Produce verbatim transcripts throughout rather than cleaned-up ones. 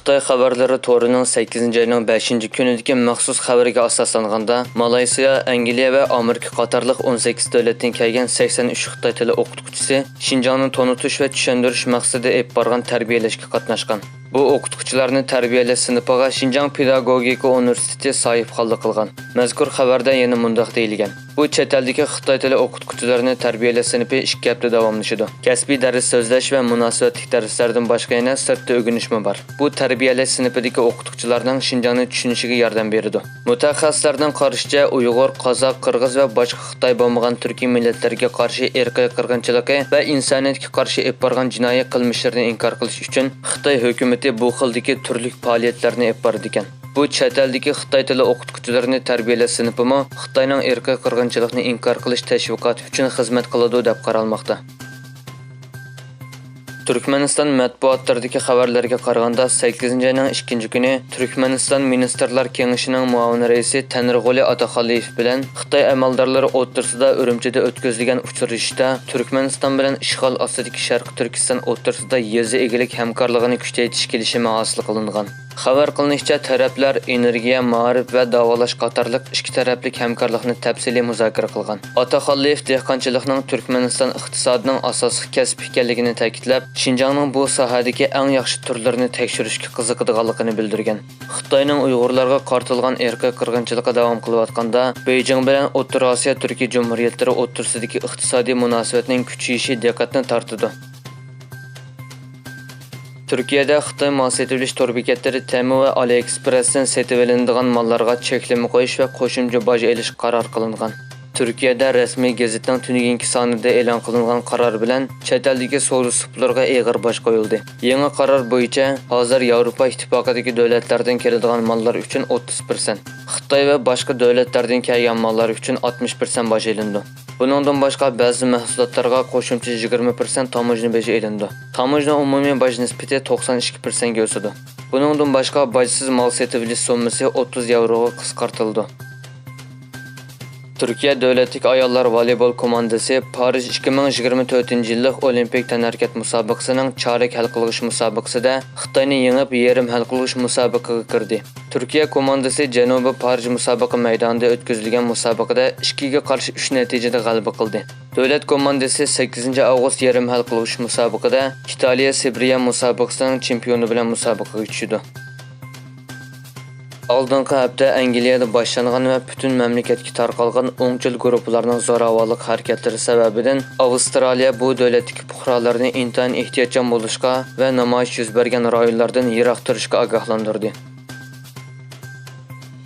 خىتاي خەۋەرلىرى تورىنىڭ سەككىزىنچى ئاينىڭ بەشىنچى كۈنىدىكى مەخسۇس خەۋىرىگە ئاساسلانغاندا، مالايسىيا، ئەنگلىيە ۋە ئامېرىكا قاتارلىق ئون سەككىز دۆلەتتىن كەلگەن سەكسەن ئۈچ خىتاي تىلى ئوقۇتقۇچىسى شىنجاڭنى تونۇتۇش ۋە چۈشەندۈرۈش مەقسىتىدە ئېلىپ بارغان تەربىيەلەشكە قاتناشقان. بۇ ئوقۇتقۇچىلارنى تەربىيەلەش سىنىپىغا شىنجاڭ پېداگوگىكا ئۇنىۋېرسىتېتى ساھىبخانلىق قىلغان. مەزكۇر خەۋەردە يەنە مۇنداق دېيىلگەن: بۇ چەت ئەلدىكى خىتاي تىلى ئوقۇتقۇچىلىرىنى تەربىيەلەش سىنىپى ئىككى ھەپتە داۋاملىشىدۇ. كەسپىي دەرس سۆزلەش ۋە مۇناسىۋەتلىك دەرسلەردىن باشقا يەنە سىرتتا ئۆگىنىشمۇ بار. بۇ تەربىيەلەش سىنىپىدىكى ئوقۇتقۇچىلارنىڭ شىنجاڭنى چۈشىنىشىگە ياردەم بېرىدۇ. مۇتەخەسسىسلەرنىڭ قارىشىچە، ئۇيغۇر، قازاق، قىرغىز ۋە باشقا خىتاي بولمىغان تۈركىي مىللەتلەرگە قارشى ئىرقىي قىرغىنچىلىقى ۋە ئىنسانىيەتكە قارشى ئېلىپ بارغان جىنايى قىلمىشلىرىنى ئىنكار قىلىش ئۈچۈن خىتاي ھۆكۈمىتى بۇ خىلدىكى تۈرلۈك پائالىيەتلەرنى ئېلىپ بارىدىكەن. بۇ چەت ئەلدىكى خىتاي تىلى ئوقۇتقۇچىلىرىنى تەربىيەلەش سىنىپىمۇ خىتاينىڭ ئىرقىي قىرغىنچىلىقنى ئىنكار قىلىش تەشۋىقاتى ئۈچۈن خىزمەت قىلىدۇ، دەپ قارالماقتا. تۈركمەنىستان مەتبۇئاتلىرىدىكى خەۋەرلەرگە قارىغاندا، سەككىزىنچى ئاينىڭ ئىككىنچى كۈنى تۈركمەنىستان مىنىستىرلار كېڭىشىنىڭ مۇئاۋىن رەئىسى تەنرىغۇلى ئاتاخالىيېف بىلەن خىتاي ئەمەلدارلىرى ئوتتۇرىسىدا ئۈرۈمچىدە ئۆتكۈزۈلگەن ئۇچرىشىشتا تۈركمەنىستان بىلەن ئىشغال ئاستىدىكى شەرقىي تۈركىستان ئوتتۇرىسىدا يېزا ئىگىلىك ھەمكارلىقىنى كۈچەيتىش كېلىشىمى ھاسىل قىلىنغان. خەۋەر قىلىنىشىچە، تەرەپلەر ئېنېرگىيە، مائارىپ ۋە داۋالاش قاتارلىق ئىككى تەرەپلىك ھەمكارلىقنى تەپسىلىي مۇزاكىرە قىلغان. ئاتاخالىيېف دېھقانچىلىقنىڭ تۈركمەنىستان ئىقتىسادىنىڭ ئاساسلىق كەسپى ئىكەنلىكىنى تەكىتلەپ، شىنجاڭنىڭ بۇ ساھەدىكى ئەڭ ياخشى تۈرلىرىنى تەكشۈرۈشكە قىزىقىدىغانلىقىنى بىلدۈرگەن. خىتاينىڭ ئۇيغۇرلارغا قارىتىلغان ئىرقىي قىرغىنچىلىقى داۋام قىلىۋاتقاندا، بېيجىڭ بىلەن ئوتتۇرا ئاسىيا تۈركىي جۇمھۇرىيەتلىرى ئوتتۇرىسىدىكى ئىقتىسادىي مۇناسىۋەتنىڭ كۈچىيىشى دىققەتنى تارتىدۇ. تۈركىيەدە خىتاي مال سېتىۋېلىش تور بېكەتلىرى تېمۇ ۋە ئالىئېكسپرېستىن سېتىۋېلىنىدىغان ماللارغا چەكلىمە قويۇش ۋە قوشۇمچە باج ئېلىش قارار قىلىنغان. تۈركىيەدە رەسمىي گېزىتنىڭ تۈنۈگۈنكى سانىدا ئېلان قىلىنغان قارار بىلەن چەت ئەلدىكى سودا سۇپىلىرىغا ئېغىر باج قويۇلدى. يېڭى قارار بويىچە، ھازىر ياۋروپا ئىتتىپاقىدىكى دۆلەتلەردىن كېلىدىغان ماللار ئۈچۈن ئوتتۇز پىرسەنت، خىتاي ۋە باشقا دۆلەتلەردىن كەلگەن ماللار ئۈچۈن ئاتمىش پىرسەنت باج ئېلىنىدۇ. بۇنىڭدىن باشقا، بەزى مەھسۇلاتلارغا قوشۇمچە يىگىرمە پىرسەنت تاموژنا بېجى ئېلىنىدۇ. تاموژنا ئومۇمىي باج نىسبىتى توقسان ئىككى پىرسەنتكە ئۆسىدۇ. بۇنىڭدىن باشقا، باجسىز مال سېتىۋېلىش سوممىسى ئوتتۇز ياۋروغا قىسقارتىلىدۇ. تۈركىيە دۆلەتلىك ئاياللار ۋالىبول كوماندىسى پارىژ ئىككى مىڭ يىگىرمە تۆتىنچى يىللىق ئولىمپىك تەنھەرىكەت مۇسابىقىسىنىڭ چارەك ھەل قىلغۇچ مۇسابىقىسىدە خىتاينى يېڭىپ، يېرىم ھەل قىلغۇچ مۇسابىقىگە كىردى. تۈركىيە كوماندىسى جەنۇبىي پارىژ مۇسابىقە مەيدانىدا ئۆتكۈزۈلگەن مۇسابىقىدە ئىككىگە قارشى ئۈچ نەتىجىدە غەلىبە قىلدى. دۆلەت كوماندىسى سەككىزىنچى ئاۋغۇست يېرىم ھەل قىلغۇچ مۇسابىقىدە ئىتالىيە سىبىرىيە مۇسابىقىسىنىڭ چېمپىيونى بىلەن مۇسابىقىگە چۈشىدۇ. ئالدىنقى ھەپتە ئەنگلىيەدە باشلانغان ۋە پۈتۈن مەملىكەتكە تارقالغان ئوڭچىل گۇرۇپپىلارنىڭ زوراۋانلىق ھەرىكەتلىرى سەۋەبىدىن، ئاۋسترالىيە بۇ دۆلەتتىكى پۇقرالارنى ئىنتايىن ئېھتىياتچان بولۇشقا ۋە نامايىش يۈز بەرگەن رايونلاردىن يىراق تۇرۇشقا ئاگاھلاندۇردى.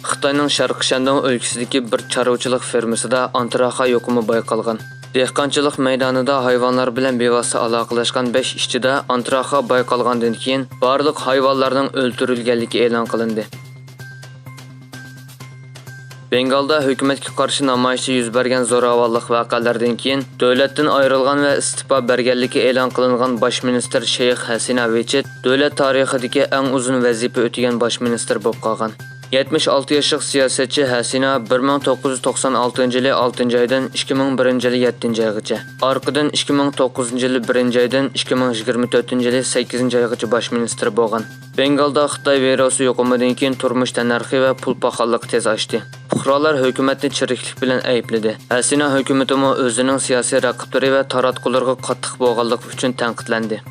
خىتاينىڭ شەرقىي شەندۇڭ ئۆلكىسىدىكى بىر چارۋىچىلىق فېرمىسىدا ئانتراخا يۇقۇمى بايقالغان. دېھقانچىلىق مەيدانىدا ھايۋانلار بىلەن بىۋاسىتە ئالاقىلەشكەن بەش ئىشچىدا ئانتراخا بايقالغاندىن كېيىن، بارلىق ھايۋانلارنىڭ ئۆلتۈرۈلگەنلىكى ئېلان قىلىندى. بېنگالدا ھۆكۈمەتكە قارشى نامايىشتا يۈز بەرگەن زوراۋانلىق ۋەقەلىرىدىن كېيىن، دۆلەتتىن ئايرىلغان ۋە ئىستېپا بەرگەنلىكى ئېلان قىلىنغان باش مىنىستىر شەيخ ھەسىنا ۋېچىت دۆلەت تارىخىدىكى ئەڭ ئۇزۇن ۋەزىپە ئۆتىگەن باش مىنىستىر بولۇپ قالغان. يەتمىش ئالتە ياشلىق سىياسەتچى ھەسىنا بىر مىڭ توققۇز يۈز توقسان ئالتىنچى يىلى ئالتىنچى ئايدىن ئىككى مىڭ بىرىنچى يىلى يەتتىنچى ئايغىچە، ئارقىدىن ئىككى مىڭ توققۇزىنچى يىلى بىرىنچى ئايدىن ئىككى مىڭ يىگىرمە تۆتىنچى يىلى سەككىزىنچى ئايغىچە باش مىنىستىر بولغان. بېنگالدا خىتاي ۋىرۇسى يۇقۇمىدىن كېيىن تۇرمۇش تەننەرخى ۋە پۇل پاخاللىقى تېز ئاشتى. پۇقرالار ھۆكۈمەتنى چىرىكلىك بىلەن ئەيىبلىدى. ھەسىنا ھۆكۈمىتىمۇ ئۆزىنىڭ سىياسىي رەقىبلىرى ۋە تاراتقۇلىرىغا قاتتىق بولغانلىقى ئۈچۈن تەنقىدلەندى.